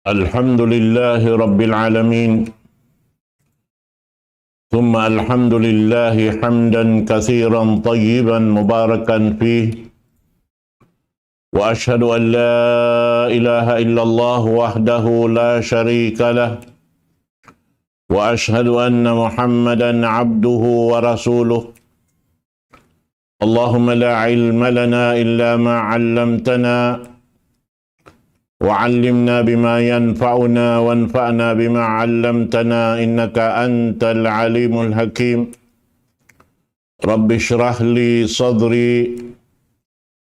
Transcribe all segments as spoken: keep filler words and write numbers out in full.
الحمد لله رب العالمين، ثم الحمد لله حمدا كثيرا طيبا مباركا فيه، وأشهد أن لا إله إلا الله وحده لا شريك له، وأشهد أن محمدا عبده ورسوله. اللهم لا علم لنا إلا ما علمتنا، وعلمنا بما ينفعنا، وانفعنا بما علمتنا، إنك أنت العليم الحكيم. رب اشرح لي صدري،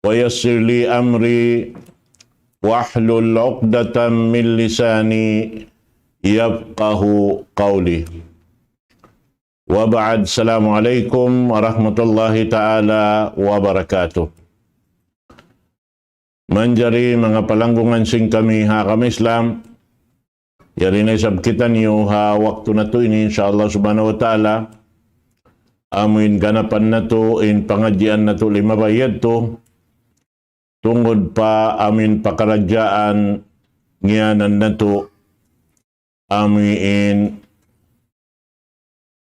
ويسر لي أمري، واحلل عقدة من لساني يفقه قولي. وبعد، السلام عليكم ورحمة الله تعالى وبركاته. Manjari manga palanggungan sin kami ha agama Islam, yari na isab kitaniyu ha waktu natu' ini, insya Allah subhanahu wa ta'ala, amuin ganapan natu' in pangadjian natu' limabay yadtu, tungud pa amuin pakaradjaan ngiyanan natu', amuin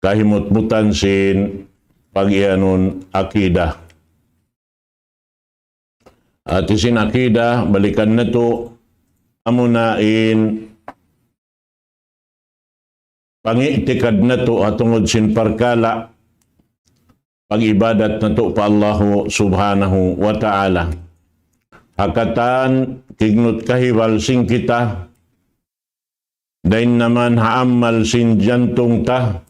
kahimutmutan sin pag-iyanun akida. Hati sin akida, balikan natu', amuna in pang'i'tikad natu' ha tungud sin parkala' pag-ibadat natu' pa Allahu subhanahu wa ta'ala. Ha katan kignut kahibal sin kita, dayn naman ha amal sin jantung ta,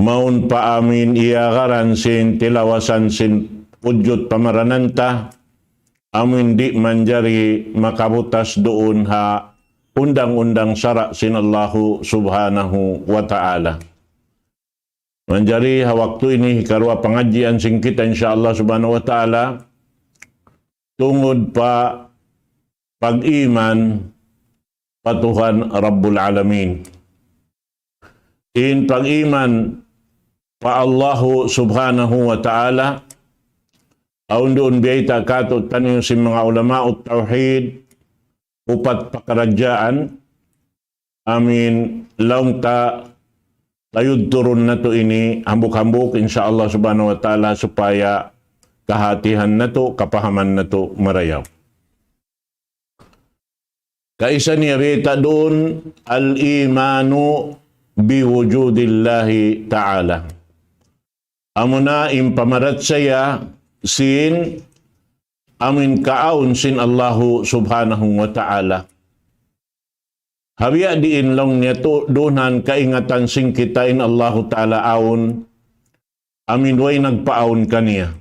mawn pa amuin iyagaran sin tilawasan sin pudjut pamaranan ta, amuin di' manjari makabutas duun ha undang-undang sara' sin Allahu subhanahu wa ta'ala. Manjari ha waktu ini hikaruwa pangadjian sin kita, insya Allah subhanahu wa ta'ala, tungud pa pag-iman pa Tuhan Rabbul Alamin. In pag-iman pa Allahu subhanahu wa ta'ala, awn duun biyayta' kātu'niyu sin manga ulama'ut tawhid, upat pakaradjaan, amuin laung ta tayudturun natu' ini hambuuk-hambuuk, insya Allah subhanahu wa ta'ala, supaya kahatihan natu', kapahaman natu' marayaw. Kaisa niya biyayta' duun, الإيمان بوجود الله تعالى. Amuna in pamarachaya sin amuin kaawn sin Allahu subhanahu wa ta'ala. Ha biya' diin laung niya tu, duun ha kaingatan sin kita in Allahu ta'ala awn, amuin way nagpaawn kaniya.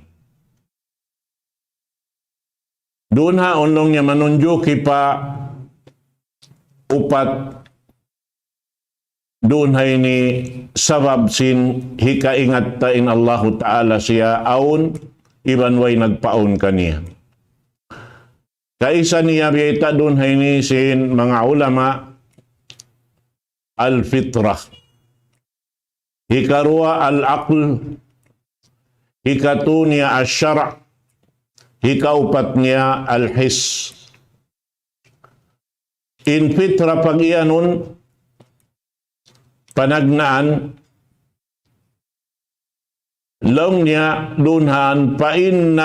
Duun ha laung niya manunjuki pa upat duun ha ini sabab sin hikaingat ta in Allahu ta'ala siya awn iban way nagpaawn kaniya. Kaisa niya biyayta' duun ha ini sin manga ulama, al-fitrah. Hikaruwa al-aql, hikatu niya ash-shar', hikaupat niya al-hiss. In fitra pag-iyanun, panagnaan, laung niya duun ha, فإن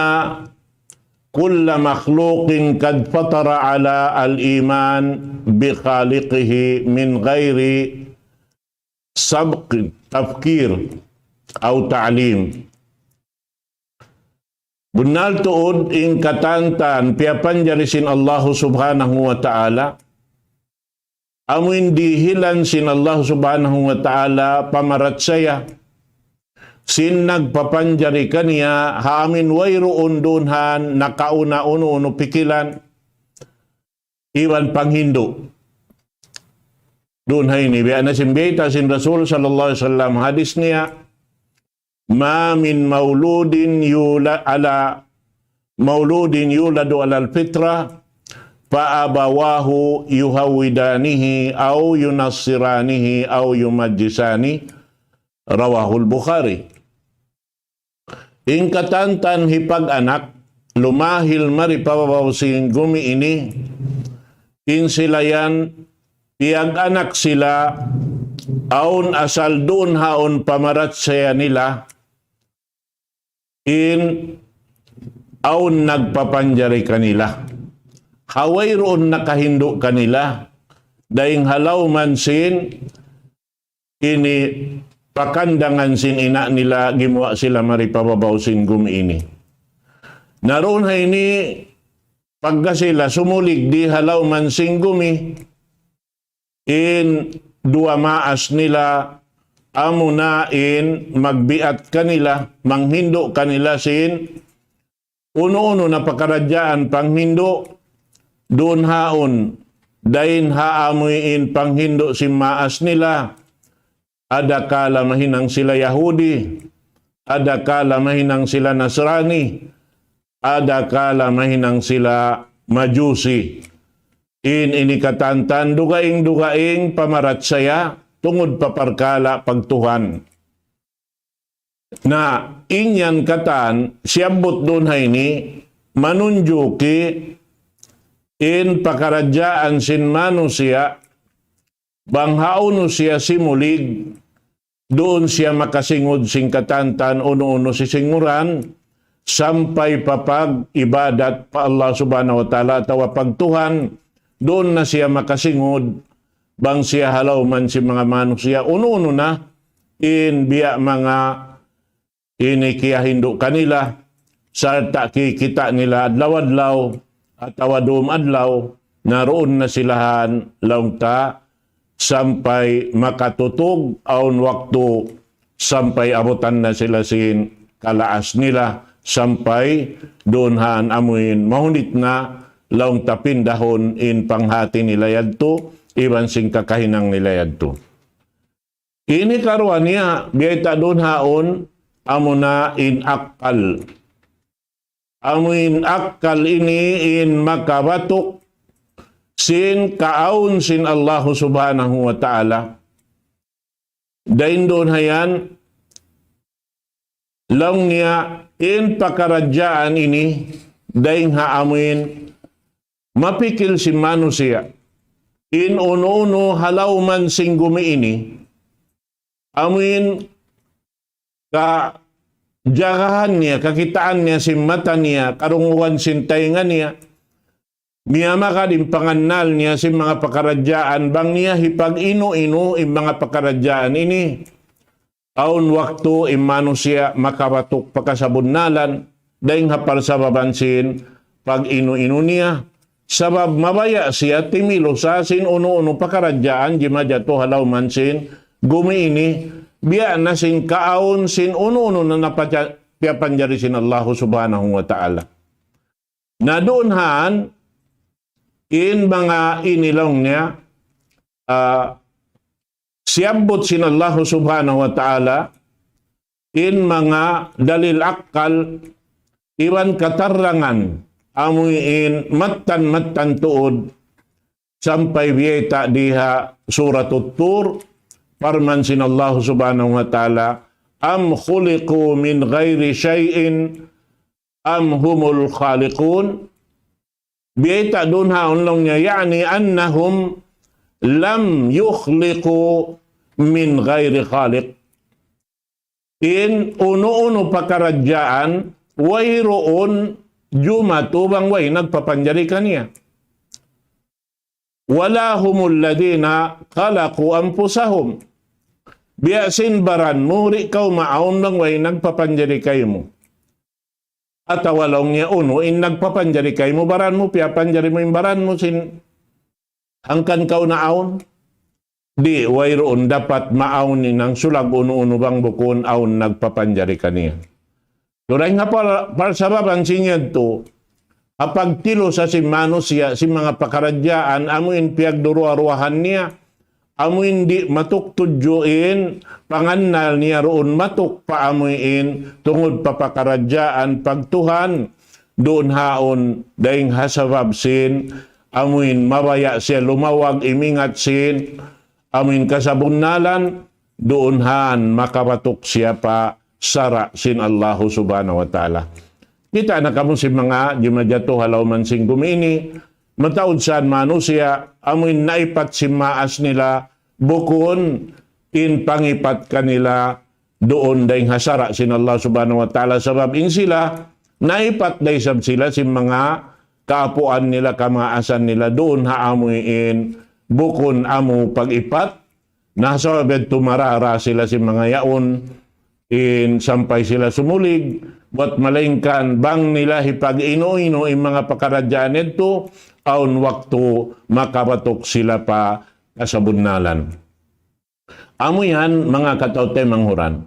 كل مخلوق قد فطر على الإيمان بخالقه من غير سبق تفكير أو تعليم. Bunnal tuud in katantan piyapanjari sin Allahu subhanahu wa ta'ala, amuin dihilan sin Allahu subhanahu wa ta'ala pamarachaya sin nagpapanjari kaniya ha amuin wayruun duun ha nakauna unu-unu pikilan iban panghindu'. Duun ha ini, biya' na sin biyayta' sin Rasul sallallahu alayhi wasallam, hadis niya, ما من مولود يولد على مولود يولد على الفطرة فأبواه يهودانه أو ينصرانه أو يمجسانه. رواه البخاري. In katantan hipag-anak, lumahil mari pa babaw sin gumi ini, in sila yan, piyag-anak sila, awn asal duun haun pamarachaya nila, in awn nagpapanjari kanila. Ha wayruun nakahindu' kanila. Dayng ha lawm sin ini pakandangan sin ina' nila gimuwa' sila mari pa babaw sin gumi ini. Na duun ha ini pagka sila sumulig di ha lawm sin gumi, in duwa maas nila, amuna in magbiat kanila, manghindu' kanila sin unu-unu na pakaradjaan panghindu', duun haun, dayn ha amuin panghindu' sin maas nila, adakala mahinang sila Yahudi, adakala mahinang sila Nasrani, adakala mahinang sila Majusi. In ini katantan dugaing-dugaing pamarachaya tungud pa parkala' pagtuhan. Na in yan katan, siyabbut duun ha ini, manunjuki in pakaradjaan sin manusiya', bang hawnu siya simulig, duun siya makasingud sin katantan unu-unu sisinguran, sampay pa pag-ibadat pa Allah Subhanahu wa Ta'ala atawa pagtuhan, duun na siya makasingud, bang siya ha lawm sin manga manusiya', unu-unu na, in biya' manga ini kiyahindu' kanila, sarta' kikita' nila adlaw-adlaw, atawa dum adlaw, na duun na sila han laung ta, sampay makatutug, awn waktu, sampay abutan na sila sin kalaas nila, sampay duun han amuin mahunit na laung ta pindahun in panghati nila yadtu, iban sin kakahinang nila yadtu. Ini karuwa niya, biyayta' duun haun, amuna in akkal. Amu in akkal ini in makabatuk sin kaawn sin Allahu Subhanahu wa Ta'ala. Dayn duun ha yan, laung niya in pakaradjaan ini, dayn ha amuin mapikil sin manusiya'. In unu-unu ha lawm sin gumi ini, amuin kajagahan niya, kakitaan niya sin mata niya, karungugan sin taynga niya, miyamagad in pangannal niya sin manga pakaradjaan, bang niya hipag-inu-inu in manga pakaradjaan ini. Awn waktu in manusiya' makabatuk pa kasabunnalan, dayn ha parsababan sin pag-inu-inu niya. Sabab mabaya' siya timilusa sin unu-unu pakaradjaan jimajatu ha lawm sin gumi ini, biya' na sin kaawn sin unu-unu na napaja-, piyapanjari sin Allahu Subhanahu wa Ta'ala. Na duun han, in manga ini laung niya, ah, siyabbut sin Allahu Subhanahu wa Ta'ala, in manga dalil akkal, iban katarangan, amu in mattan-mattan tuud, sampay biyayta' di ha Suratut Tur, parman sin Allahu Subhanahu wa Ta'ala, أم خلقوا من غير شيء أم هم الخالقون. Biyayta' duun haun laung niya, يعني أنهم لم يخلقوا من غير خالق. In unu-unu pakaradjaan, wayruun jumatu bang way nagpapanjari kaniya. ولا هم الذين خلقوا أنفسهم. Biya' sin baran mu, di' kaw maawn bang way nagpapanjari kaymu. Atawa laung niya unu, in nagpapanjari kaymu baran mu, piyapanjari mu in baran mu sin hangkan kaw naawn. Di', wayruun dapat maawn in hangsulag unu-unu bang bukun awn nagpapanjari kaniya. Duun ha par-, parsababan sin yadtu, ha pagtilusa sin manusiya', sin manga pakaradjaan, amu in piyagduruwa-ruwahan niya, amu in di' matuk tudju in pangannal niya duun matuk pa amu in tungud pa pakaradjaan pagtuhan, duun haun dayn ha sabab sin, amu in mabaya' siya lumawag imingat sin, amu in kasabunnalan, duun han makabatuk siya pa sara' sin Allahu Subhanahu wa Ta'ala. Kita' na kamu sin manga jimajatu ha lawm sin gumi ini, mataud sa manusiya', amuin naipat sin maas nila, bukun in pangipat kanila duun dayng ha sara' sin Allah Subhanahu wa Ta'ala, sabab in sila, naipat da isab sila sin manga kaapuan nila, kamaasan nila, duun ha amuin bukun amu pag-ipat, na sabab yadtu marara sila sin manga yaun, in sampay sila sumulig, buwat malaingkan bang nila hipag-inu-inu in manga pakaradjaan yadtu, awn waktu makabatuk sila pa kasabunnalan. Amu yan, manga kataw-taymanghuran.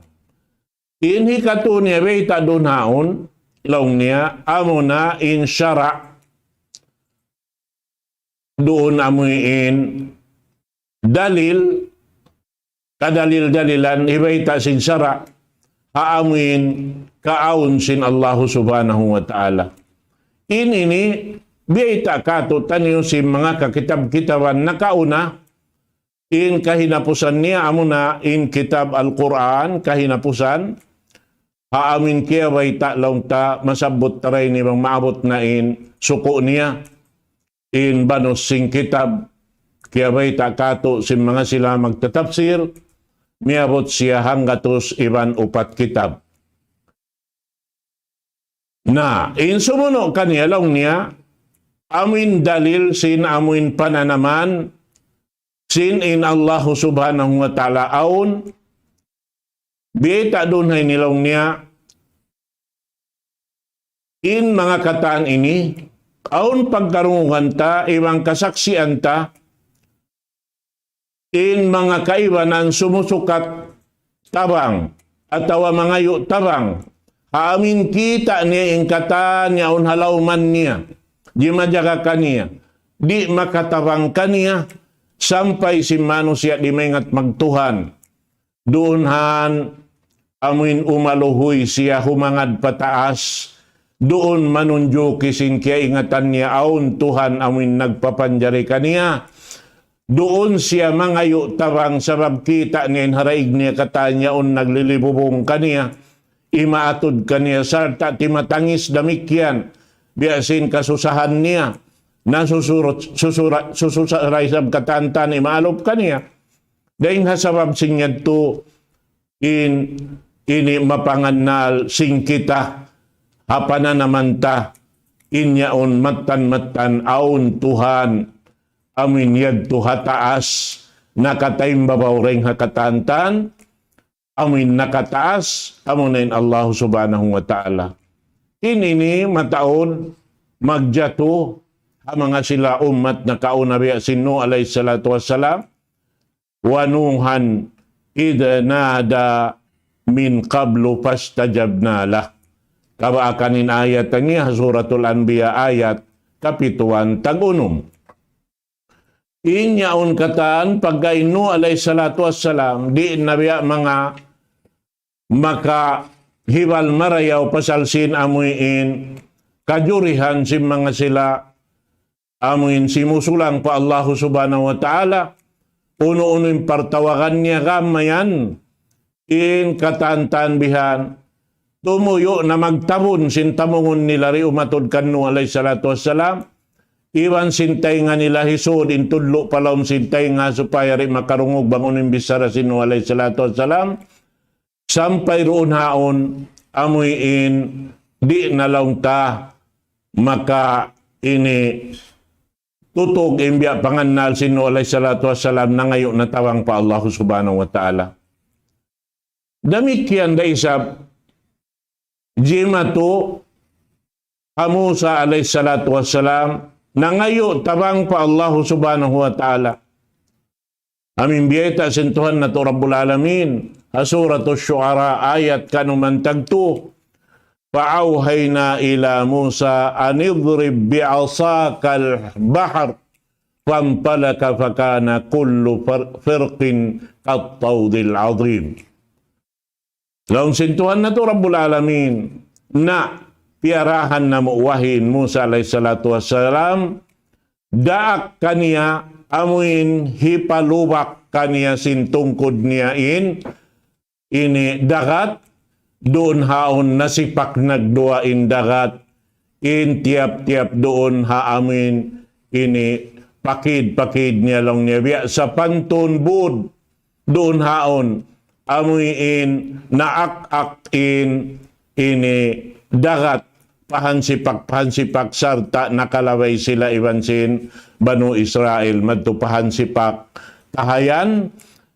In hikatu niya bayta' duun haun, laung niya, amuna in sara' duun amuin dalil, kadalil-dalilan, hibayta' sin sara', ha amuin kaawn sin Allahu Subhanahu wa Ta'ala. In ini, biyayta' katu'taniyu sin manga kakitab-kitaban nakauna, in kahinapusan niya amuna in kitab Al-Qur'an, kahinapusan, ha amuin kiyabayta' laung ta, masabbut ta ra ini bang maabut na in suku' niya. In banus sin kitab, kiyabayta' katu' sin manga sila magtatapsir, miyabut siya hanggatus iban upat kitab. Na, in sumunu' kaniya laung niya, amuin dalil sin amuin pananaman, sin in Allahu Subhanahu wa Ta'ala awn, biyayta' duun ha ini laung niya, in manga katan ini, awn pagkarungugan ta, iban kasaksian ta, in manga kaibanan sumusukat tabang, atawa mangayu' tabang, ha amuin kita' niya in katan yaun ha lawman niya, jimajaga kaniya, di' makatabang kaniya, sampay sin manusiya' di' maingat magtuhan. Duun han, amuin umaluhuy siya humangad pataas, duun manunjuki sin kiyaingatan niya awn Tuhan amuin nagpapanjari kaniya. Duun siya mangayu' tabang sabab kita' niya in haraig niya katan yaun naglilibubung kaniya. Imaatud kaniya sarta' timatangis damikkiyan. Biya' sin kasusahan niya. Na susurut, susura, sususa ra isab katan-katan imaalup kaniya. Dayng ha sabab sin yadtu in ini mapangannal sin kita ha pananaman ta in yaun mattan-mattan awn Tuhan amuin yadtu ha taas nakataimbabaw dayng ha katan-katan amuin nakataas amuna in Allah Subhanahu wa Ta'ala. In ini mataud magjatu ha manga sila ummat nakauna biya' sin Nuh alayhi salatu wassalam, ونوحا إذ نادى من قبل فاستجبنا له. Kabaakan in ayat ini ha Suratul Anbiya ayat kapituan tag-unum. In yaun katan pagka in Nuh alayhi salatu wassalam, di' na biya' manga makahibal marayaw pasal sin amuin kajurihan sin manga sila amuin simusulang pa Allahu Subhanahu wa Ta'ala, unu-unu in partawagan niya kamayan, in katan-katan bihan, tumuyu' na magtabun sin tamungun nila di' umatud kan Nuh alayhi salatu wassalam, iban sin taynga nila hisud in tudlu' pa lawm sin taynga supaya di' makarungug bang unu in bichara sin Nuh alayhi salatu wassalam, sampay duun haun, amuin, di' na laung ta, maka ini tutug in biya' pangannal sin Nuh alayhi salatu wassalam nangayu' na tabang pa Allah Subhanahu wa Ta'ala. Damikkiyan da isab, jimatu ha Musa alayhi salatu wassalam, nangayu' tabang pa Allah Subhanahu wa Ta'ala. Amuin biyayta' sin Tuhan natu' Rabbul Alamin, ha Suratul Shu'ara ayat kanuman tagtu, فأوحينا إلى موسى أن اضرب بعصاك البحر فانفلق فكان كل فر-، فرق كالطود العظيم. Laung sin Tuhan natu' Rabbul Alamin, na piyarahan namu' wahi in Musa alayhi salatu wassalam, daak kaniya amuin hipalubak kaniya sin tungkud niya in ini dagat, duun haun nasipak nagduwa in dagat, in tiyap-tiyap duun ha amuin ini pakid-pakid niya laung niya biya' sapantun bud duun haun, amuin naak-ak in ini dagat pahansipak-pahansipak sarta' nakalabay sila iban sin Banu Israel madtu pahansipak tahayan,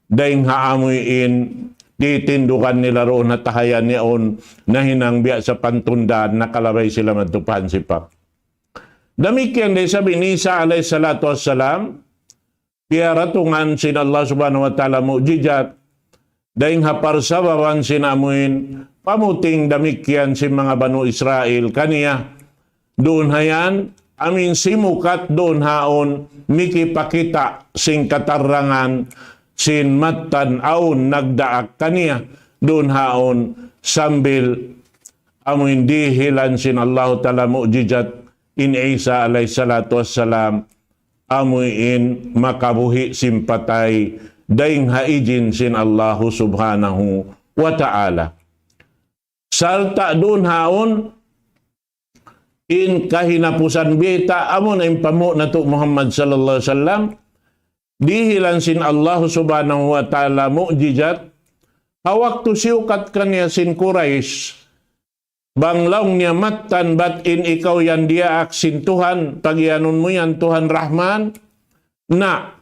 dayng ha amuin titindugan nila duun ha tahayan yaun nahinang biya' sapantun dān nakalabay sila madtu pahansipak. Damikkiyan da isab in Isa alayhi salatu wassalam, piyaratungan sin Allah Subhanahu wa Ta'ala mu'jizat, dayng ha parsababan sin amuin pamuting damikkiyan sin manga Banu Israel kaniya. Duun hayan, amuin simukat duun haun, mikipakita' sin katarrangan sin mattan awn nagdaak kaniya. Duun haun, sambil amuin dihilan sin Allahu Ta'ala mu'jizat in Isa alayhi salatu wassalam, amuin makabuhi' sin patay dayng ha ijin sin Allahu Subhanahu wa Ta'ala. Sarta' duun haun in kahinapusan biyayta' amuna in panghu' natu' Muhammad sallallahu alayhi wasallam, dihilan sin Allahu Subhanahu wa Ta'ala mu'jizat, ha waktu siyukat kaniya sin Quraysh, bang laung niya mattan bat in ikaw yan diyaak sin Tuhan, pagiyanun mu yan Tuhan Rahman, na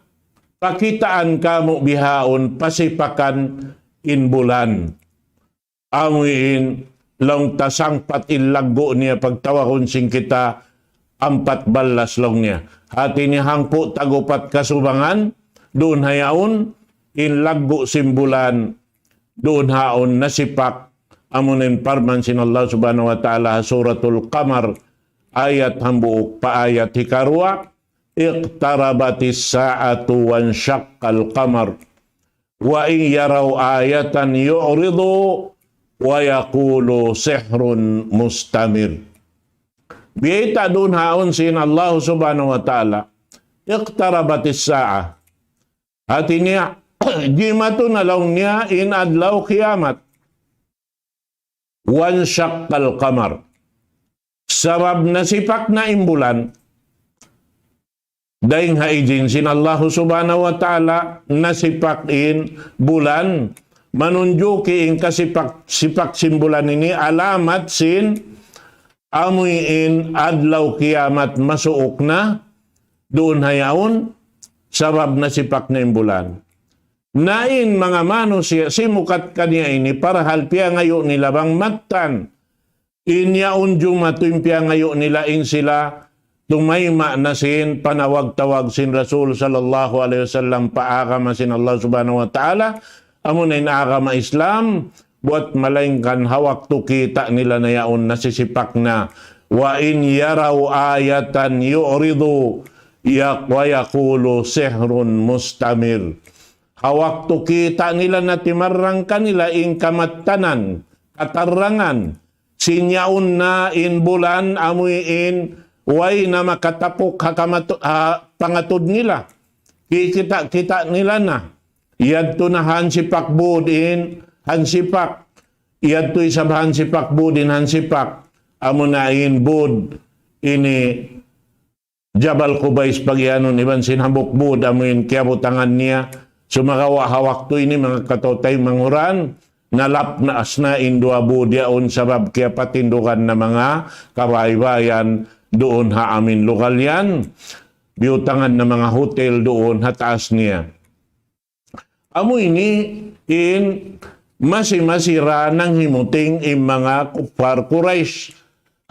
pakitaan kamu' bihaun pasipakan in bulan. Amuin laung ta sangpat in laggu' niya pagtawagun sin kita ampat ballas laung niya. Hati niya hangpu' tag-upat kasubangan, duun hayaun, in laggu' sin bulan, duun haun nasipak, amuin parman sin Allah Subhanahu wa Ta'ala ha Suratul Qamar, ayat hambuuk pa ayat hikaruwa, اقتربت الساعة وانشق القمر وإن يروا آية يعرضوا ويقولوا سحر مستمر. Biyayta' duun haun sin Allah Subhanahu wa Ta'ala, اقتربت الساعة. Hati niya, jimatu na laung niya in adlaw kiyamat. وانشق القمر. Sabab nasipak na in bulan. Dayng ha ijin sin Allahu Subhanahu wa Ta'ala, nasipak in bulan. Manunjuki in kasipak, sipak sin bulan ini alamat sin amuin adlaw kiyamat masuuk na duun hayaun, sabab nasipak na in bulan. Na in manga manusiya' simukat kaniya ini, parhal piyangayu' nila bang mattan in yaun jumatu in piyangayu' nila, in sila tumayma' na sin panawag-tawag sin Rasul sallallahu alayhi wasallam pa agama sin Allah Subhanahu wa Ta'ala, amuna in agama Islam, buwat malaingkan ha waktu kita' nila na yaun nasisipak na. وإن يروا آية يعرضوا ويقولوا سحر مستمر. Ha waktu kita' nila na timarrang kanila in kamattanan, katarrangan, sin yaun na in bulan amuin way na makatapuk ha kamatu-, ha pangatud nila. Kikita'-kita' nila na. Yadtu na hansipak bud in hansipak. Yadtu isab hansipak bud in hansipak. Amuna in bud ini Jabal Qubais pagiyanun iban sin hambuuk bud amuin kiyabutangan niya. Sumagawa' ha waktu ini manga kataw-taymanghuran, nalapnas na in duwa bud yaun sabab kiyapatindugan na manga kabaybayan duun ha amuin lugal yan. Biyutangan na manga hotel duun ha taas niya. Amu ini in masi-masi ra nanghimuting in manga kuffar Quraysh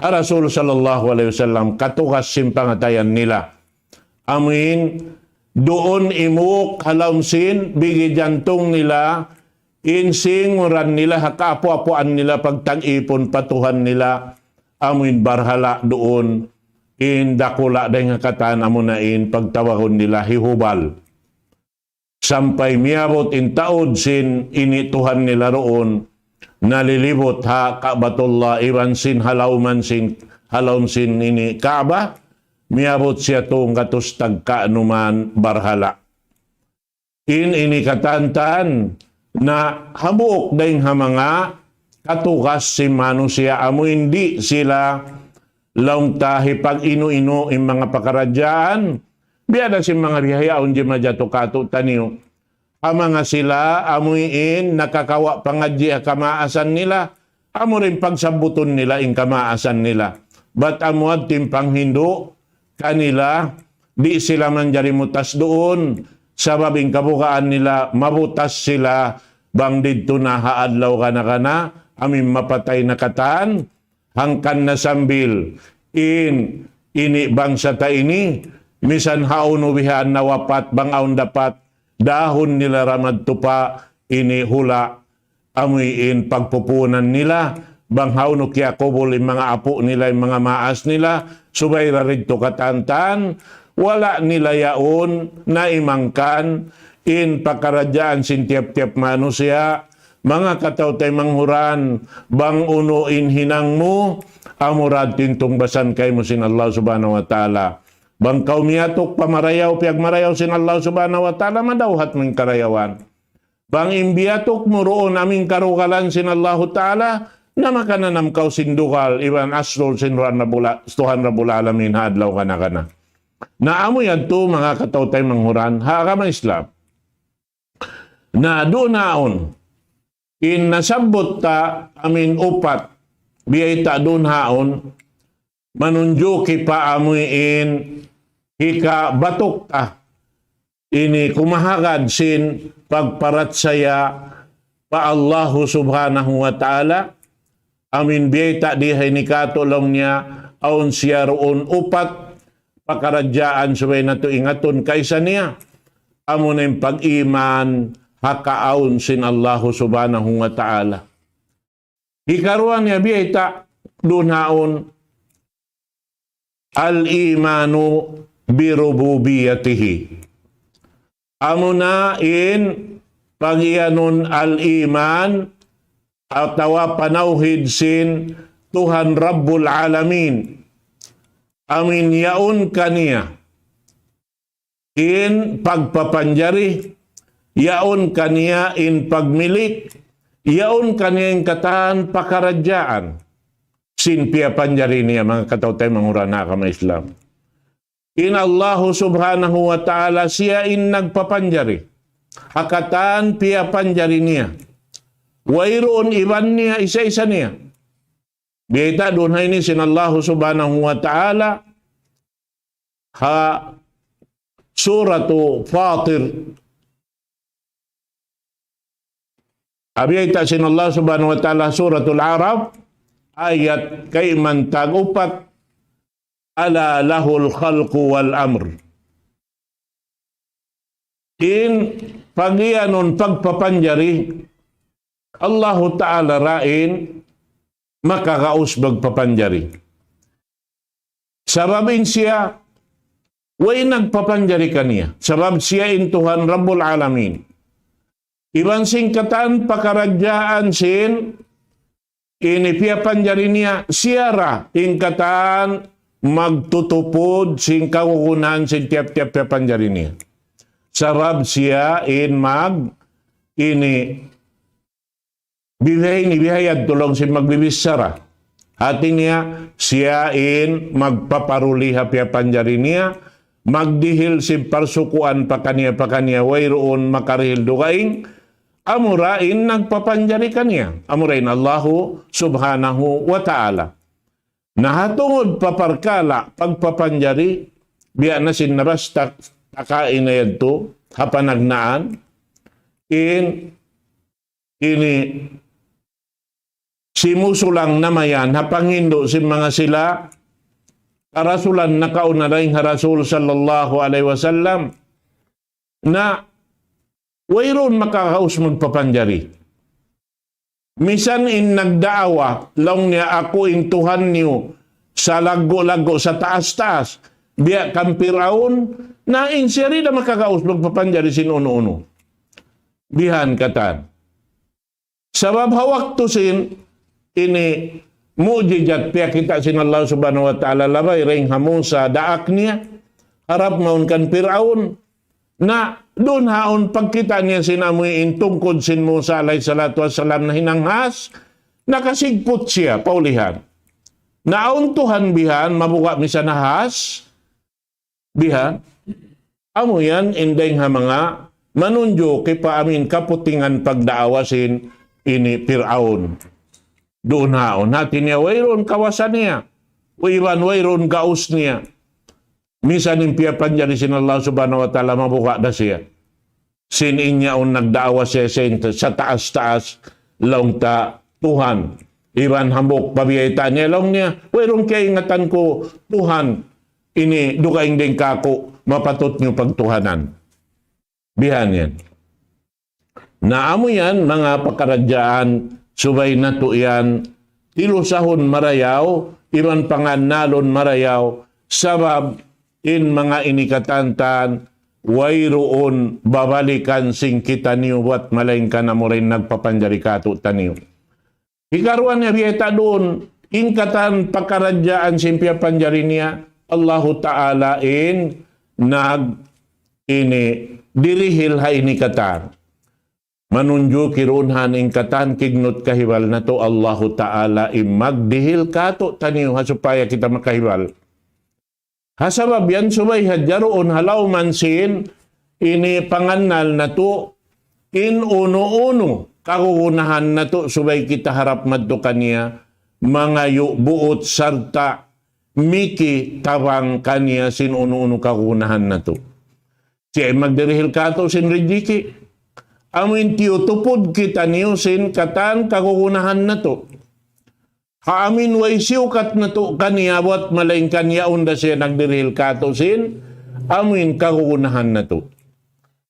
ha Rasul sallallahu alayhi wasallam, katugas sin pangatayan nila. Amu in duun imuk ha lawm sin bigi jantung nila, in singuran nila ha kaapu-apuan nila pagtag-ipun pa Tuhan nila, amu in barhala' duun, in dakula' dayng ha katan amuna in pagtawagun nila hi Hubal. Sampay miyabut in taud sin ini Tuhan nila duun, nalilibut ha Ka'batullah iban sin ha lawman sin, ha lawm sin ini Ka'bah, miyabut siya tunggatus tagkaanuman barhala'. In ini katantan na hambuuk dayng ha manga katugas sin manusiya' amu in di' sila Laung ta hipag-inu-inu in manga pakaradjaan, biya' da sin manga bihaun jimajatu katu' taniyu. Amuna sila, amuin, nakakawa' pangadji' ha kamaasan nila, amuin pagsabbutun nila in kamaasan nila. Bat amu adtu in panghindu' kanila, di' sila manjari mutas duun, sabab in kabugaan nila, mabutas sila, bang didtu na ha adlaw kana-kana, amuin mapatay na katan, hangkan na sambil in ini bangsa ta ini, misan hawnu bihan nawapat bang awn dapat, dahun nila ra madtu pa ini hula', amuin pagpupunan nila, bang hawnu kiyakubul in manga apu' nila, in manga maas nila, subay ra didtu katantan, wala' nila yaun naimangkan in pakaradjaan sin tiyap-tiyap manusiya', manga kataw-taymanghuran, bang unu in hinang mu, amura adtu in tungbasan kaymu sin Allah Subhanahu wa Ta'ala. Bang kaw miyatuk pa marayaw, piyagmarayaw sin Allah Subhanahu wa Ta'ala, madawhat mu in karayawan. Bang in biyatuk mu duun amuin karugalan sin Allahu Ta'ala, na makananam kaw sin dugal, iban aslul sin Tuhan Rabbul A-, Tuhan Rabbul Alamin ha adlaw kana-kana. Na amu yadtu manga kataw-taymanghuran, ha agama Islam. Na duun haun, in nasabbut ta amuin upat, biyayta' duun haun, manunjuki pa amuin hikabatuk ta ini kumahagad sin pagparachaya pa Allahu Subhanahu wa Ta'ala, amuin biyayta' di ha ini katu' laung niya, awn siya duun upat pakaradjaan subay natu' ingatun kaysa niya, amuna in pag-iman ha kaawn sin Allahu Subhanahu wa Ta'ala. Hikaruwa niya biyayta' duun haun, الإيمان بربوبيته. Amuna in pagiyanun al-iman atawa panawhid sin Tuhan Rabbul Alamin. Amuin yaun kaniya in pagpapanjari, yaun kaniya in pagmilik, yaun kaniya in katan pakaradjaan sin piyapanjari niya, manga kataw-taymanghuran ha agama Islam. In Allahu Subhanahu wa Ta'ala, siya in nagpapanjari ha katan piyapanjari niya. Wayruun iban niya, isa-isa niya. Biyayta' duun ha ini sin Allahu Subhanahu wa Ta'ala ha Suratu Fatir. Biyayta' sin Allah Subhanahu wa Ta'ala Suratul Araf, ayat kayman tag-upat, ألا له الخلق والأمر. In pagiyanun pagpapanjari, Allahu Ta'ala ra in makagaus magpapanjari. Sabab in siya, way nagpapanjari kaniya. Sabab siya in Tuhan Rabbul Alamin. Iban sin katan pakaradjaan sin ini piyapanjari niya, siya ra in katan magtutupud sin kagunahan sin tiyap-tiyap piyapanjari niya. Sabab siya in mag ini bihaini, biha yadtu laung sin magbibichara. Hati niya, siya in magpaparuli ha piyapanjari niya, magdihil sin parsukuan pakaniya-pakaniya, wayruun makarihil dugaing, amura in nagpapanjari kaniya, amura in Allahu Subhanahu wa Ta'ala. Na ha tungud pa parkala' pagpapanjari, biya' na sin nabastak ta kaina yadtu, ha panagnaan, in ini simusulang namayan ha panghindu' sin manga sila karasulan nakauna dayn ha Rasul sallallahu alayhi wasallam, na wayruun makagaus magpapanjari. Misan in nagdaawa, laung niya, "Aku in Tuhan niyu sa laggu'-laggu', sa taas-taas, biya' kan Piraun," na in siya di' da makagaus magpapanjari sin unu-unu. Bihan katan. Sabab ha waktu sin ini mujizat piyakita' sin Allah Subhanahu wa Ta'ala labay dayn ha Musa daak niya, harap mawn kan Piraun. Na duun haun pagkita' niya sin amuin tungkud sin Musa alayhi salatu wassalam na hinanghas, nakasigput siya, paulihan. Na awn Tuhan bihan, mabuga' misan ha has, bihan. Amu yan, in dayng ha manga manunjuki pa amin kaputingan pagdaawa sin ini Piraun. Duun haun, hati niya wayruun kawasa niya. Iban wayruun gaus niya. Misan in piyapanjari sin Allah Subhanahu wa Ta'ala mabuga' da siya. Sin in yaun nagdaawa siya sin sa taas-taas laung ta Tuhan. Iban hambuuk pabiyayta' niya laung niya, wayruun kiyaingatan ku Tuhan, ini dugaing dayng kāku', mapatut niyu pagtuhanan. Bihan yan. Na amu yan, manga pakaradjaan, subay natu' yan, tilusahun marayaw, iban pangannalun marayaw, sabab in manga ini katantan, wayruun babalikan sin kitaniyu buwat malaingkan amura in nagpapanjari kātu'niyu. Hikaruwa niya biyayta' duun, in katan pakaradjaan sin piyapanjari niya, Allahu Ta'ala in nag ini dirihil ha ini katan. Manunjuki duun ha in katan kignut kahibal natu' Allahu Ta'ala in magdihil kātu'niyu ha supaya kita makahibal. Ha sabab yan subay hadja duun ha lawm sin ini pangannal natu', in unu-unu kagunahan natu' subay kita harap madtu kaniya, mangayu' buut sarta' miki tabang kaniya sin unu-unu kagunahan natu'. Siya in magdirihil kātu' sin rijiki'. Amu in tiyutupud kitaniyu sin katan kagunahan natu'. Ha amu in way siyukat natu' kaniya buwat malaingkan yaun da siya nagdirihil kātu' sin amu in kagunahan natu'.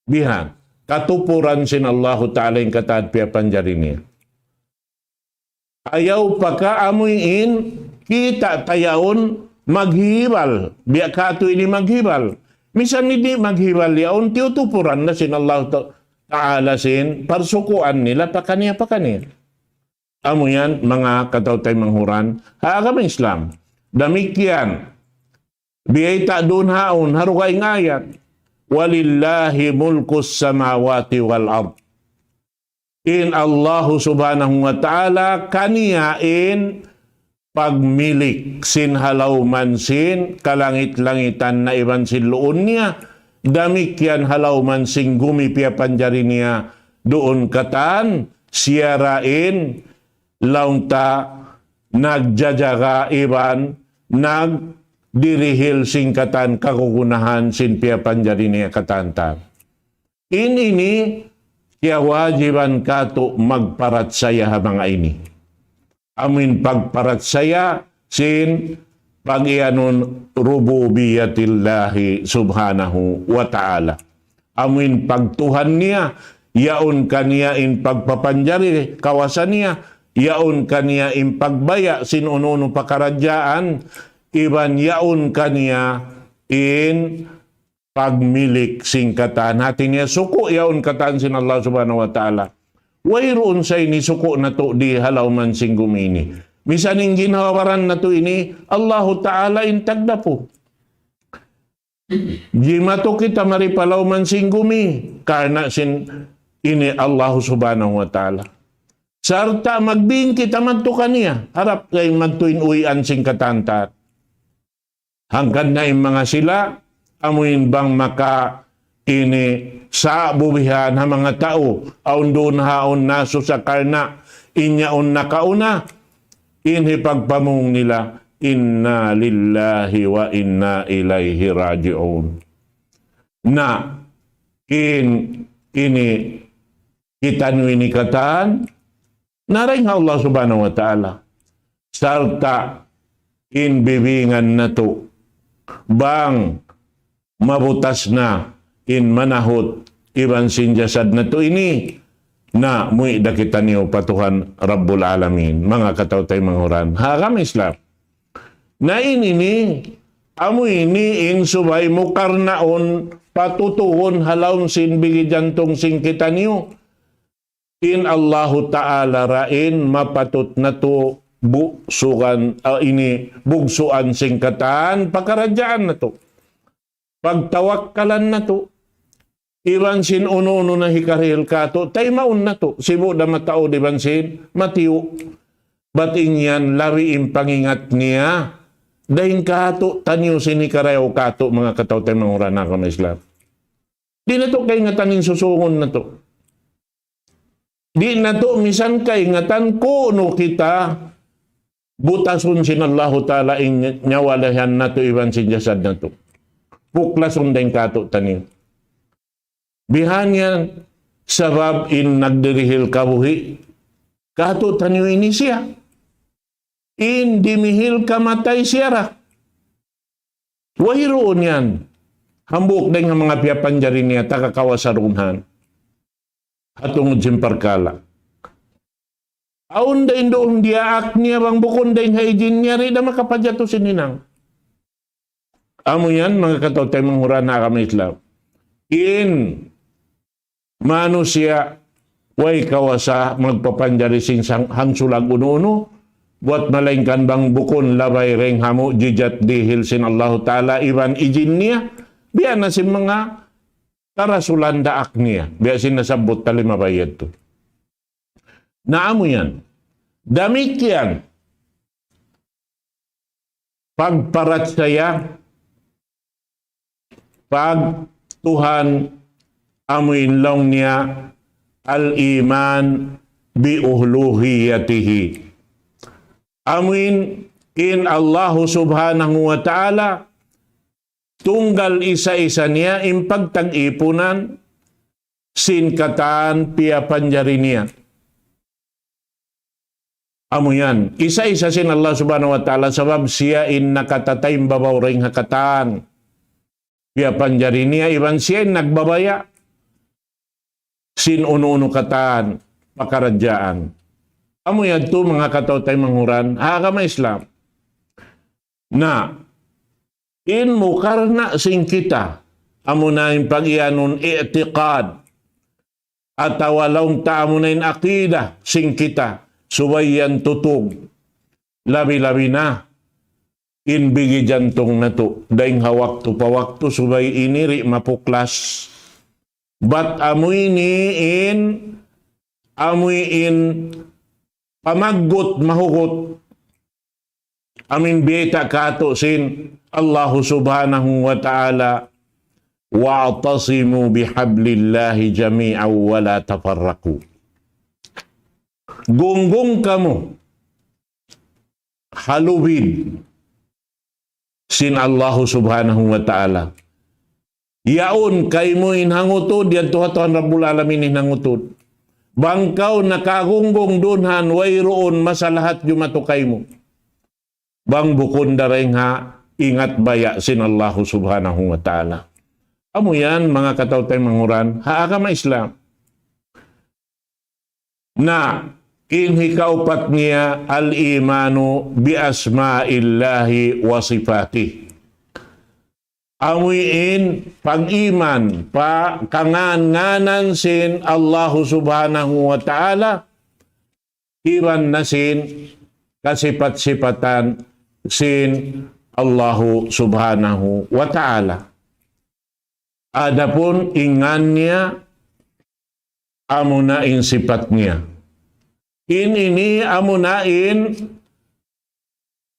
Bihan, katupuran sin Allahu Ta'ala in katan piyapanjari niya. Ayaw pa ka amu in kita' ta yaun maghibal. Biya' kātu' ini maghibal. Misan di' maghibal yaun, tiyutupuran na sin Allah Ta-, Ta'ala sin parsukuan nila pakaniya-pakaniya. Amu yan, manga kataw-taymanghuran ha agama Islam. Damikkiyan, biyayta' duun haun, ha dugaing ayat, وَلِلَّهِ مُلْكُ السَّمَاوَاتِ وَالْأَرْضِ. In Allahu Subhanahu wa Ta'ala, kaniya in pagmilik sin ha lawm sin kalangit-langitan na iban sin luun niya, damikkiyan ha lawm sin gumi piyapanjari niya duun katan, siya ra in laung ta nagjajaga iban nagdirihil sin katan kagunahan sin piyapanjari niya katan ta. In ini, kiyawajiban kātu' magparachaya ha manga ini. Amu in pagparachaya sin pag-iyanun رُبُوبِيَّةِ اللَّهِ سُبْحَانَهُ وَتَعَالَى. Amu in pagtuhan niya, yaun kaniya in pagpapanjari kawasa niya, yaun kaniya in pagbaya' sin unu-unu pakaradjaan, iban yaun kaniya in pagmilik sin katan. Hati niya suku' yaun katan sin Allah Subhanahu wa Ta'ala. Wayruun sa ini suku' natu' di ha lawm sin gumi ini. Misan in ginhawa baran natu' ini, Allahu Ta'ala in tagdapu. Jimatu kita mari pa lawm sin gumi, karna' sin ini Allah Subhanahu wa Ta'ala. Sarta' magbing kita madtu kaniya, harap kay madtu in uwian sin katan ta. Hangkan na in manga sila, amu in bang maka ini sa bubihan ha manga tau, awn duun haun nasusa karna' in yaun nakauna, in hipagpamung nila, إِنَّا لِلَّهِ وَإِنَّا إِلَيْهِ رَاجِعُونَ. Na, in, ini, kitaniyu ini katan, na dayn ha Allah Subhanahu wa Ta'ala. Sarta' in bibingan natu', bang mabutas na in manahut iban sin jasad natu' ini, na muwi' da kitaniyu pa Tuhan Rabbul Alamin. Manga kataw-taymanghuran ha agama Islam. Na in ini, amu ini in subay mu karnaun patutuhun ha lawm sin bigi jantung sin kitaniyu. In Allahu Ta'ala ra in mapatut natu' bugsugan, ah, ini bugsuan sin katan pakaradjaan natu'. Pagtawakkalan natu'. Iban sin unu-unu na hikarihil katu', taymaun natu'. Sibu' da mataud iban sin matiyu'. Bat in yan, labi in pangingat niya, dayn kātu'niyu sin hikarayaw kātu', manga kataw-taymanghuran ha agama Islam. Di' natu' kaingatan in susungun natu'. Di' natu' misan kaingatan kunu' kita butasun sin Allahu Ta'ala in nyawa lahian natu' iban sin jasad natu'. Puklasun dayn kātu'niyu. Bihan yan, sabab in nagdirihil kabuhi' kātu'niyu ini siya. In dimihil kamatay siya ra. Wayruun yan. Hambuuk dayn ha manga piyapanjari niya, taga kawasa duun han. Ha tungud sin parkala'. Awn dayn duun diyaak niya bang bukun dayn ha ijin niya, di' da makapajatu sin hinang. Amu yan, manga kataw-taymanghuran ha agama Islam. In manusiya' way kawasa magpapanjari sin sang-, hangsulag unu-unu, buwat malaingkan bang bukun labay dayn ha mu'jizat dihil sin Allahu Ta'ala iban ijin niya, biya' na sin manga karasulan daak niya, biya' sin nasabbut ta limabay yadtu. Na amu yan. Damikkiyan pagparachaya pag Tuhan, amu in laung niya al-iman bi uluhiyatihi. Amu in, in Allahu Subhanahu wa Ta'ala, tunggal isa-isa niya in pagtag-ipunan sin katan piyapanjari niya. Amu yan. Isa-isa sin Allah Subhanahu wa Ta'ala, sabab siya in nakatataymbabaw dayn ha katan piyapanjari niya, iban siya in nagbabaya' sin unu-unu katan pakaradjaan. Amu yadtu, manga kataw-taymanghuran ha agama Islam. Na, in mukarna' sin kita, amu na in pag-iyanun i'tiqad, atawa laung ta amu na in aqidah sin kita, subay yan tutug. Labi-labi na in bigi jantung natu'. Dayn ha waktu pa waktu subay ini di' mapuklas. Bat amu ini in, amu in pamaggut mahugut. Amu in biyayta' kātu' sin Allahu Subhanahu wa Ta'ala, "Wa'tasimu bihablillahi jami'an wa la tafarraqu." Gunggung kamu ha lubid sin Allahu Subhanahu wa Ta'ala. Yaun kaymu in hangutud, yadtu ha Tuhan Rabbul Alamin in hangutud. Bang kaw nakagunggung duun han, wayruun masalahat jumatu kaymu. Bang bukun dayn ha ingat baya' sin Allahu Subhanahu wa Ta'ala. Amu yan, manga kataw-taymanghuran ha agama Islam. Na, in hikaupat niya, al-imanu bi asma'illahi wa sifatih. Amu in pag-iman pa kangan-nganan sin Allahu Subhanahu wa Ta'ala, iban na sin kasipat-sipatan sin Allahu Subhanahu wa Ta'ala. Adapun in ngan niya, amu na in sipat niya. In ini amu na in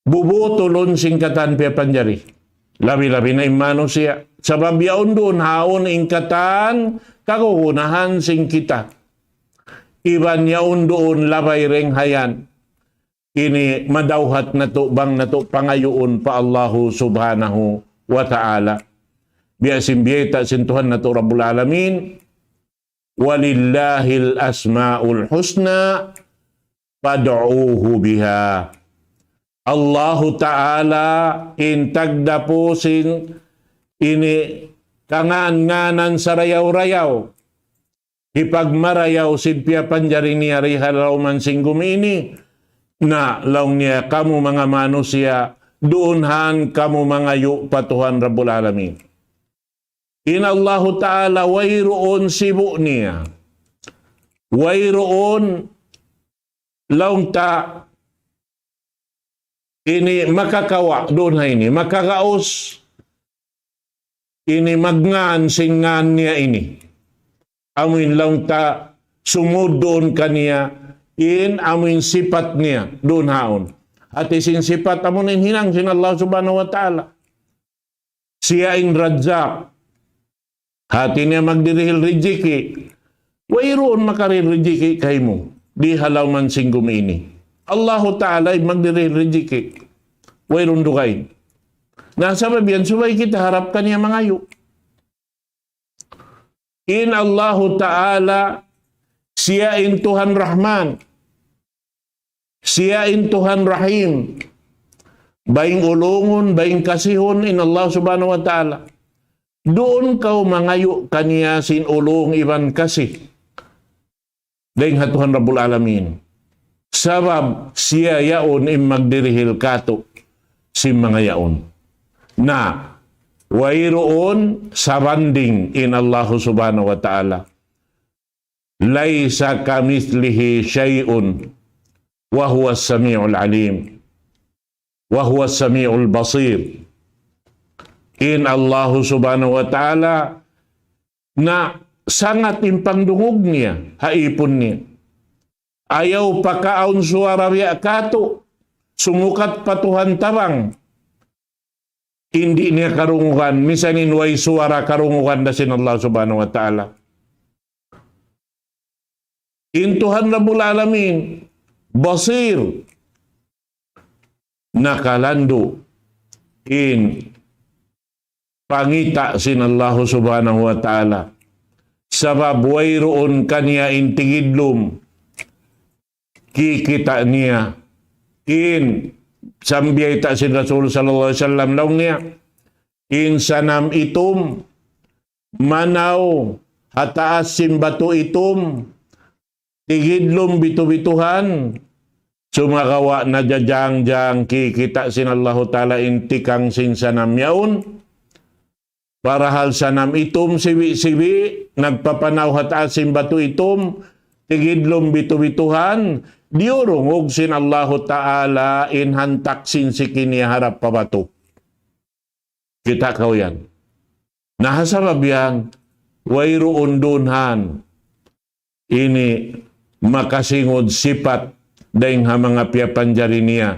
bubutulun sin katan piyapanjari. Labi-labi na in manusiya'. Sabab yaun duun ha yaun in katan kagunahan sin kita. Iban yaun duun labay dayn ha yan. Ini madawhat natu' bang natu' pangayuun pa Allahu Subhanahu wa Ta'ala. Biya' sin biyayta' sin Tuhan natu' Rabbul Alamin, "Walillahil asma'ul husna fad'uhu biha." Allahu Ta'ala in tagdapu sin ini kangan-nganan sarayaw-rayaw. Hipagmarayaw sin piyapanjari niya di ha lawm sin gumi ini. Na laung niya, kamu manga manusiya', duun han kamu mangayu' pa Tuhan Rabbul Alamin. In Allahu Ta'ala wayruun sibu' niya. Wayruun laung ta ini makakawa' duun ha ini, makagaus ini magngan sin ngan niya ini. Amu in laung ta sumud duun kaniya In amuin sipat niya, duun haun. Hati sin sipat amuin hinang sin Allah Subhanahu wa Ta'ala. Siya in Razzaq. Hati niya magdirihil rijiki. Wayruun makarihil rijiki kaymu. Di ha lawm sin gumi ini. Allahu Ta'ala in magdirihil rijiki. Wayruun dugaing. Na sabab yan, subay kita harap kaniya mangayu'. In Allahu Ta'ala, siya in Tuhan Rahman. Siya in Tuhan Rahim. Baing ulungun, baing kasihun in Allah Subhanahu wa Ta'ala. Duun kaw mangayu' kaniya sin ulung iban kasih. Dayn ha Tuhan Rabbul Alamin. Sabab siya yaun in magdirihil katu' sin manga yaun. Na, wayruun sabanding in Allahu Subhanahu wa Ta'ala. ليس كمثله شيء وهو السميع العليم وهو السميع البصير. In Allahu Subhanahu wa Ta'ala na sangat in pangdungug niya, ha ipun niya. Ayaw pa kaawn suwara biya' katu', sumukat pa Tuhan tabang. Di' niya karungugan, misan in way suwara karungugan da sin Allah Subhanahu wa Ta'ala. In Tuhan Rabbul Alamin, Basir, nakalandu' in pangita' sin Allah Subhanahu wa Ta'ala. Sabab wayruun kaniya in tigidlum, kikita' niya. In sambiyayta' sin Rasul sallallahu alayhi wasallam, laung niya, in sanam itum, manaw ha taas sin batu itum, tigidlum bitu-bituhan, sumagawa' najajangjang kikita' sin Allahu Ta'ala in tikang sin sanam yaun. Parahal sanam itum sibi'-sibi', nagpapanaw ha taas sin batu itum, tigidlum bitu-bituhan, diyurungug sin Allahu Ta'ala in hantak sin siki niya harap pa batu. Kita' kaw yan. Na ha sabab yan, wayruun duun han ini makasingud sipat dayn ha manga piyapanjari niya,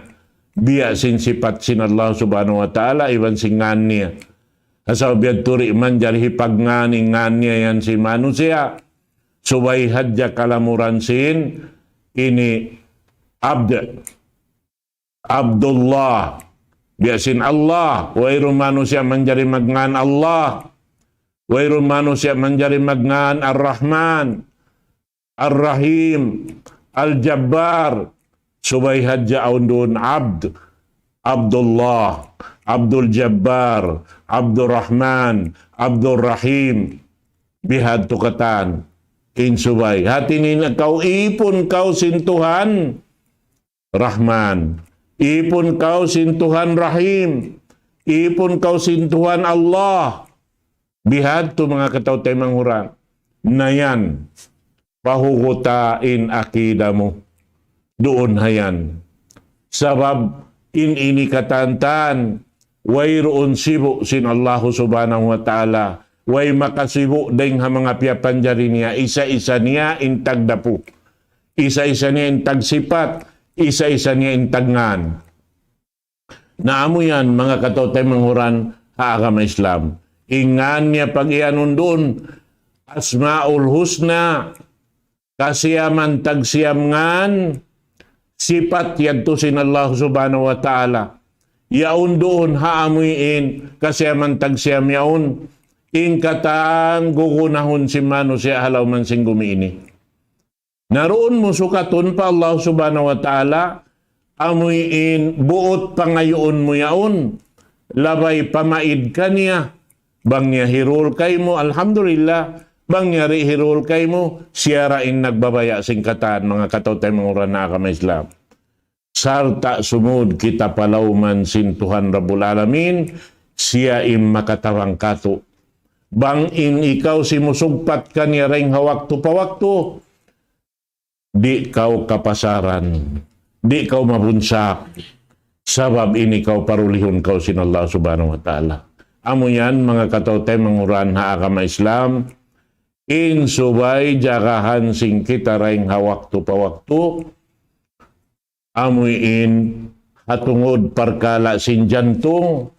biya' sin sipat sin Allah Subhanahu wa Ta'ala, iban sin ngan niya. Ha sabab yadtu di' manjari hipagngan in ngan niya yan sin manusiya', subay hadja kalamuran sin ini Abd. Abdullah. Biya' sin Allah, wayruun manusiya' manjari magngan Allah. Wayruun manusiya' manjari magngan Ar-Rahman, Ar-Rahim, Al-Jabbar. Subay hadja awn duun Abd, Abdullah, Abdul Jabbar, Abdul Rahman, Abdul Rahim. Bihadtu katan in subay. Hati niya kaw ipun kaw sin Tuhan Rahman. Ipun kaw sin Tuhan Rahim. Ipun kaw sin Tuhan Allah. Bihadtu manga kataw-taymanghuran. Na yan, pahuguta in akida mu. Duun ha yan. Sabab in ini katantan, wayruun sibu' sin Allahu Subhanahu wa Ta'ala. Way makasibu' dayn ha manga piyapanjari niya, isa-isa niya in tagdapu. Isa-isa niya in tagsipat, isa-isa niya in tagngan. Na amu yan, manga kataw-taymanghuran ha agama Islam. In ngan niya pag-iyanun duun, Asmaul Husna, kasiyaman tagsiyam ngan, sipat yadtu sin Allah Subhanahu wa Ta'ala. Yaun duun ha amuin, kasiyaman tagsiyam yaun, in katan gugunahun sin manusiya' ha lawm sin gumi ini. Na duun mu sukatun pa Allah Subhanahu wa Ta'ala, amuin buut pangayuun mu yaun, labay pamaid kaniya, bang niya hirul kaymu, alhamdulillah, bang niya di' hirul kaymu, siya ra in nagbabaya' sin katan, manga kataw-taymanghuran ha agama Islam. Sarta' sumud kita pa lawm sin Tuhan Rabbul Alamin, siya in makatabang katu'. Bang in ikaw simusugpat kaniya dayn ha waktu pa waktu, di' kaw kapasaran, di' kaw mabunsak, sabab in ikaw parulihun kaw sin Allah Subhanahu wa Ta'ala. Amu yan, manga kataw-taymanghuran ha agama Islam, In subay jagahan sin kita dayn ha waktu pa waktu, amuin ha tungud parkala' sin jantung.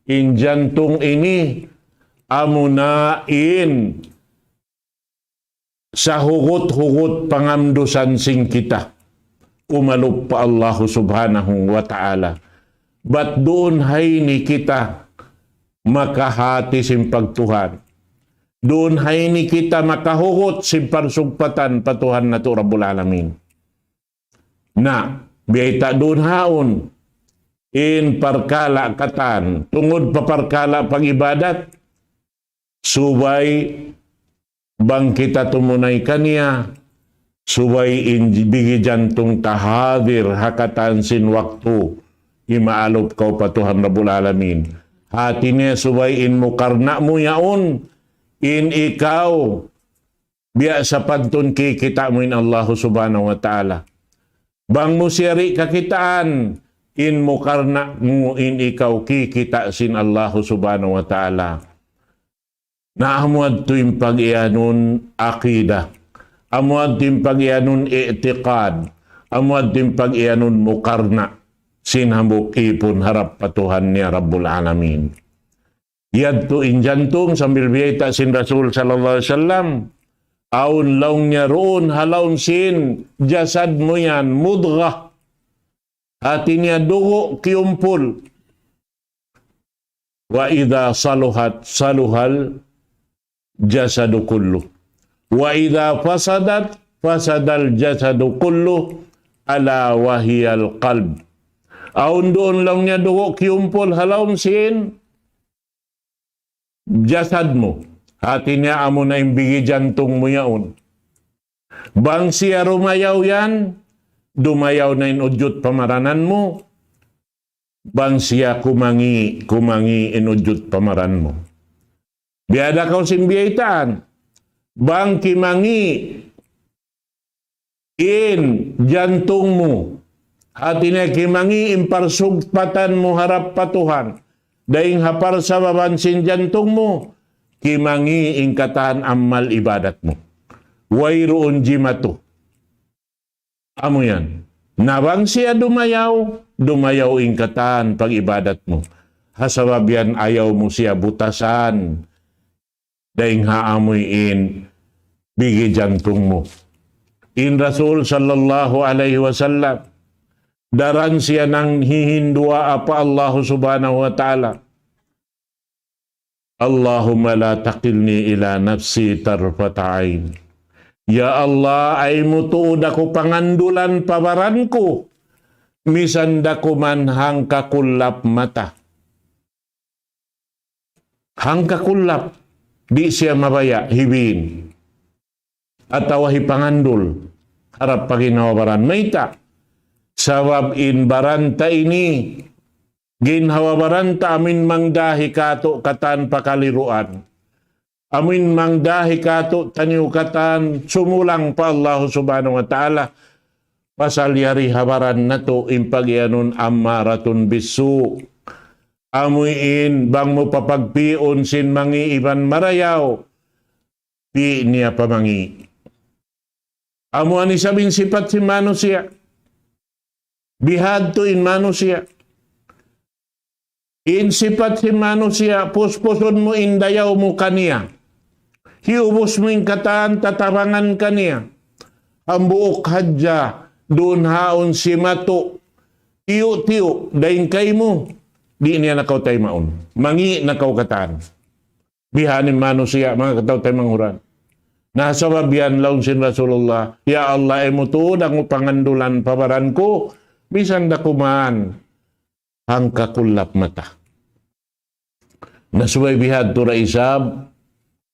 In jantung ini amuna in sahugut-hugut pangandusan sin kita umalup pa Allahu Subhanahu wa Ta'ala. Bat duun ha ini kita makahati sin pagtuhan. Duun ha ini kita makahugut sin parsugpatan pa Tuhan natu' Rabbul Alamin. Na, biyayta' duun haun in parkala' katan, tungud pa parkala' pag-ibadat, subay bang kita tumunay kaniya, subay in bigi jantung ta hadir ha katan sin waktu, imaalup kaw pa Tuhan Rabbul Alamin. Hati niya subay in mukarna' mu yaun, in ikaw, biya' sapantun kikita' mu in Allahu Subhanahu wa Ta'ala. Bang mu siya di' kakitaan, in mukarna' mu in ikaw kikita' sin Allahu Subhanahu wa Ta'ala. Na amu yadtu in pag-iyanun akida. Amu yadtu in pag-iyanun i'tiqad. Amu yadtu in pag-iyanun mukarna'. Sin hambuuk ipun harap pa Tuhan niya Rabbul Alamin. Yadtu in jantung sambil biyayta' sin Rasul sallallahu alayhi wasallam. Awn laung niya duun ha lawm sin jasad mu yan, mudghah. Hati niya dugu' kiyumpul. وإذا صلحت صلح الجسد كله وإذا فسدت فسد الجسد كله ألا وهي القلب. Awn duun laung niya dugu' kiyumpul ha lawm sin jasad mu. Hati niya amuna in bigi jantung mu yaun. Bang siya dumayaw yan, dumayaw na in ujud pamaranan mu. Bang siya kumangi', kumangi' in ujud pamaran mu. Biya' da kaw sin biyaytaan. Bang kimangi' in jantung mu. Hati niya kimangi' in parsugpatan mu harap pa Tuhan. Dayn ha parsababan sin jantung mu, kimangi' in katan amal ibadat mu. Wayruun jimatu. Amu yan. Na bang siya dumayaw, dumayaw in katan pag-ibadat mu. Ha sabab yan ayaw mu siya butasan. Dayn ha amuin bigi jantung mu. In Rasul sallallahu alayhi wasallam, daran siya nanghihinduwaa pa Allahu Subhanahu wa Ta'ala. اللهم لا تكلني إلى نفسي طرفة عين. Ya Allah, ayaw mu tuud aku pangandulan pa baran ku, misan da kuman hangka kullap mata. Hangka kullap, di' siya mabaya' hibin atawa hipangandul harap pa ginhawa-baran. Mayta'? Sabab in baran ta ini, ginhawa-baran ta amuin mangdahi katu' katan pakaliruan. Amuin mangdahi katu' taniyu katan sumulang pa Allahu Subhanahu wa Ta'ala. Pasal yari ha baran natu' in pag-iyanun أمارة بالسوء. Amuin bang mu papagpiun sin mangi' iban marayaw, pi' niya pamangi'. Amu ini isab in sipat sin manusiya'. Bihadtu in manusiya'. In sipat sin manusiya', puspusun mu in dayaw mu kaniya. Hiubus mu in katan tatabangan kaniya. Hambuuk hadja, duun haun simatu', tiyu'-tiyu', dayn kaymu, di' niya na kaw taymaun. Mangi' na kaw katan. Bihan in manusiya', manga kataw-taymanghuran. Na sabab yan laung sin Rasulullah, "Ya Allah, ayaw mu tuud aku pangandulan pa baran ku, misan da kuman hangka kullap mata." Na subay bihadtu da isab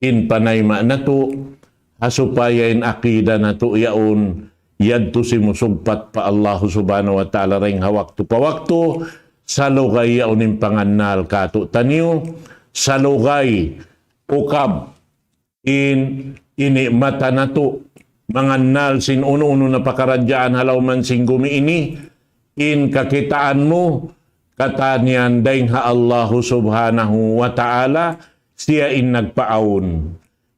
in panayma' natu', ha supaya in akida natu' yaun yadtu simusugpat pa Allahu Subhanahu wa Ta'ala dayn ha waktu pa waktu, salugay yaun in pangannal katu'taniyu, salugay ukab in ini mata natu', mangannal sin unu-unu na pakaradjaan ha lawm sin gumi ini, in kakitaan mu, katan yan dayn ha Allahu Subhanahu wa Ta'ala, siya in nagpaawn.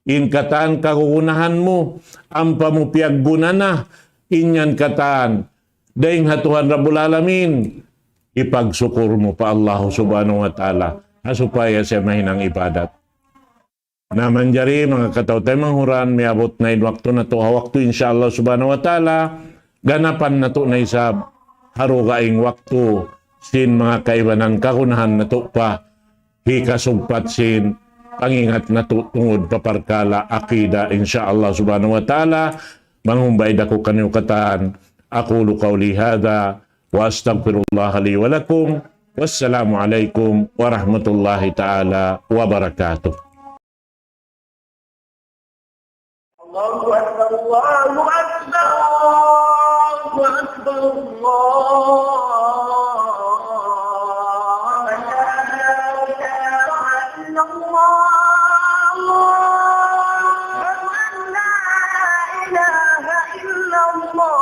in katan kagunahan mu, ampa mu piyagguna na, in yan katan, dayn ha Tuhan Rabbul Alamin, ipagsukur mu pa Allah Subhanahu wa Ta'ala, ha supaya siya mahinang ibadat. Na manjari, manga kataw-taymanghuran, miyabut na in waktu natu', ha waktu, insya Allah Subhanahu wa Ta'ala, ganapan natu' na isab ha dugaing waktu sin manga kaibanan kagunahan natu' pa hikasugpat sin pangingat natu' tungud pa parkala' akida, insya Allah Subhanahu wa Ta'ala. Manghumbay da aku kaniyu katan. أقول قولي هذا وأستغفر الله لي ولكم. والسلام عليكم ورحمة الله تعالى وبركاته. الله أكبر، الله أكبر، الله أكبر، الله أكبر. لا إله إلا الله. أشهد أن لا إله إلا الله.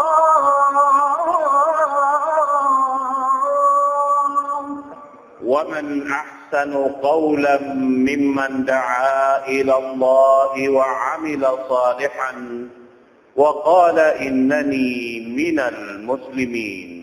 ومن أحسن قولا ممن دعا إلى الله وعمل صالحا وقال إنني من المسلمين.